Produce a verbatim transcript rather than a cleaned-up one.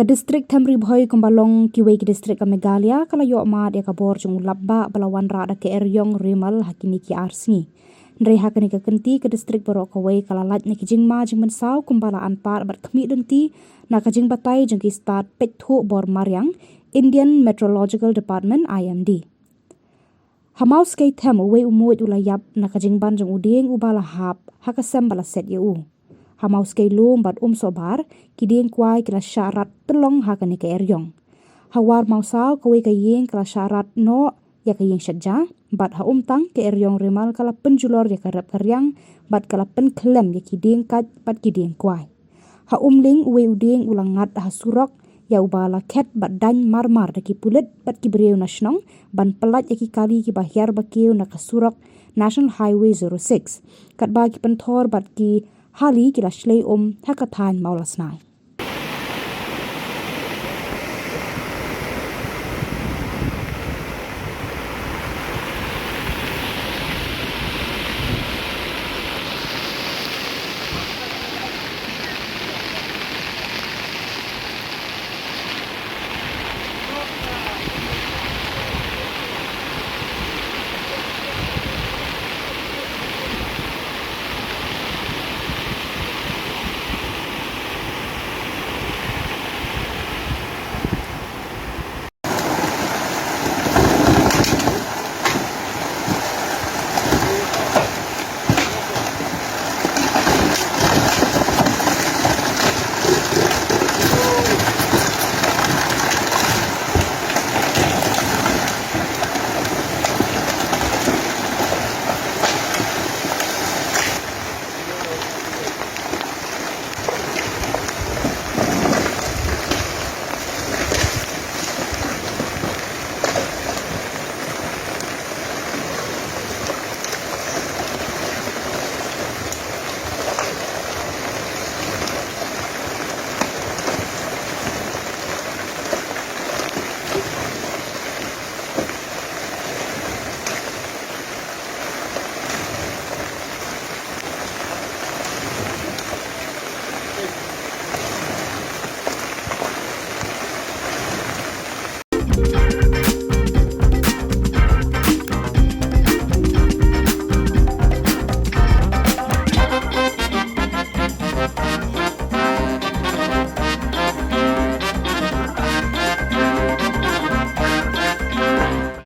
District Them Ri Bhoi kumba long kiwei ki district ka Meghalaya ka la ïoh mad ïa ka bor jong u lapbah ba la wanrah da ka eriong Remal ha kine ki ar sngi. Hynrei ha kane ka kynti ka district baroh kawei ka la lait na ki jingma jingmynsaw kumba la anpar bad khmih lynti na ka jingbatai jong ki stad peit thuh bor mariang Indian Meteorological Department, I M D. Ha Mawskei Them uwei u muid u la ïap na ka jingban jong u dieng uba la hap ha ka sem ba la set ïa u. Ha Mawskei Lum bad Umsohbar ki dieng kwai ki la shah rat tylong ha kane ka eriong. Ha War Mawsaw kawei ka ïing ka la shah rat noh ïa ka ïing shet ja, bad ha Umtang ka eriong Remal ka la pynjulor ïa ka rep ka riang bad ka la pynkhlem ïa ki dieng kait bad ki dieng kwai. Ha Umling uwei u dieng u la ngat ha surok ïa uba la khet bad daiñ marmar da ki pulit bad ki briew na shnong ban pyllait ïa ki kali kiba hiar ba kiew na ka surok National Highway zero six, katba ki pynthor bad ki hali ki la shlei um ha ka thaiñ Mawlasnai.